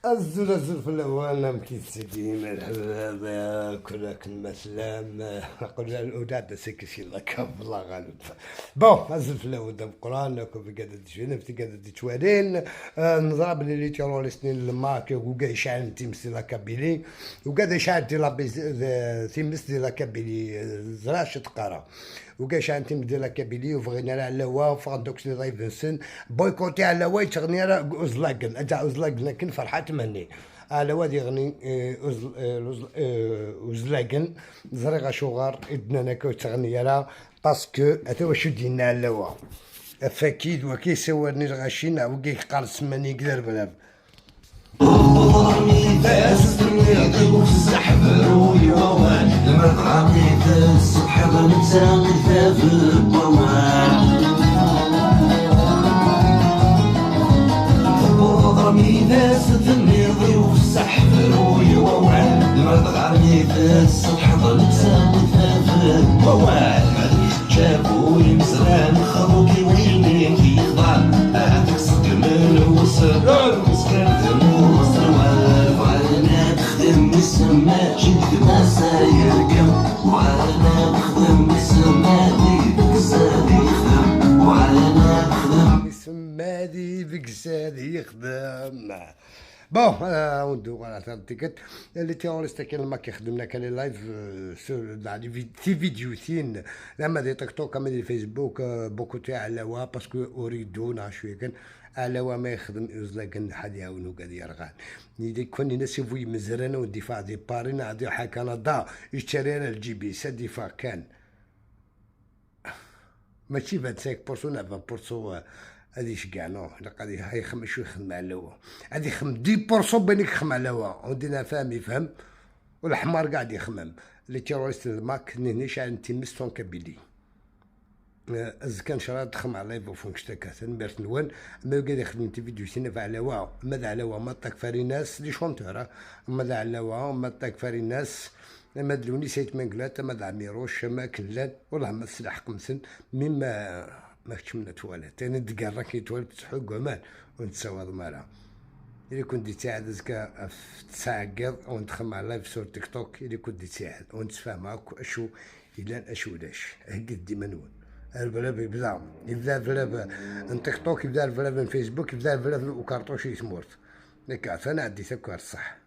الزول الزول في الأول مكيتسدي مرحبا كلك المسلم قل الأولاد سكسي لك الله غالب. bon الزول في الأول دام القرآن كوفي قاعد تشوفين في قاعد تشوالين نضرب لي terroristes الماك وكاع يشعل تيمس la Kabylie وكاع يشعل دي لا تيمس دي la Kabylie زراش تقرا وكاع شعل تيمس دي la Kabylie وفغينا على وا فغندوكس لي ضيف boycotter على وا يتغني راه اوزلاكن اجا اوزلاكن لكن فرحات مهني على وادي يغني اوزلاكن زريغا شوغار ادنا كو تغني راه parce que اتا واش دينا على وا فاكيد وكي سوارني الغاشين وكي قال سماني قدر بلاب يخدم bon وندو على تيكت les terroristes كاين ما كيخدمنا كان les lives في فيديو ثين لما دي تيك توك اما دي فيسبوك beaucoup تاع علاوه parce que اريدونا شوية كان علاوه ما يخدم يزلق حد يعاونو قاد يرغان يدي كون ناس يفوي مزرانه والدفاع دي باري نعدي حا كندا يشتري انا الجي سا دفاع كان ماشي 25% 20% هادي شكاع نو غادي يخمم شو يخدم على هو غادي يخمم 10% بينك يخمم على هو ودينا فاهم يفهم والحمار قاعد يخمم les terroristes الماك نيش على تيمس en Kabylie كان شرا تخمم على live وفونكشتا ميرت نوان ما قاعد يخدم تي فيديو سينا على وا ماذا على وا ما طاك فاريناس les chanteurs ماذا على وا ما طاك فاريناس ما دلوني سيت منقلات ما عميروش ما كلان والله ما سلاح قمسن مما ما كتمنى تواليت انا دقار كي توالت تحق عمان ونتسوى ضمارة إلا كنت تساعد زكا في تساعد ونتخمم على live sur تيك توك إلا كنت تساعد ونتفاهم اشو إلا اشو لاش هكا ديما نون البلاب يبدا البلاب تيك توك يبدا البلاب فيسبوك يبدا البلاب وكارطوش يسمورت لك انا عندي سكر صح.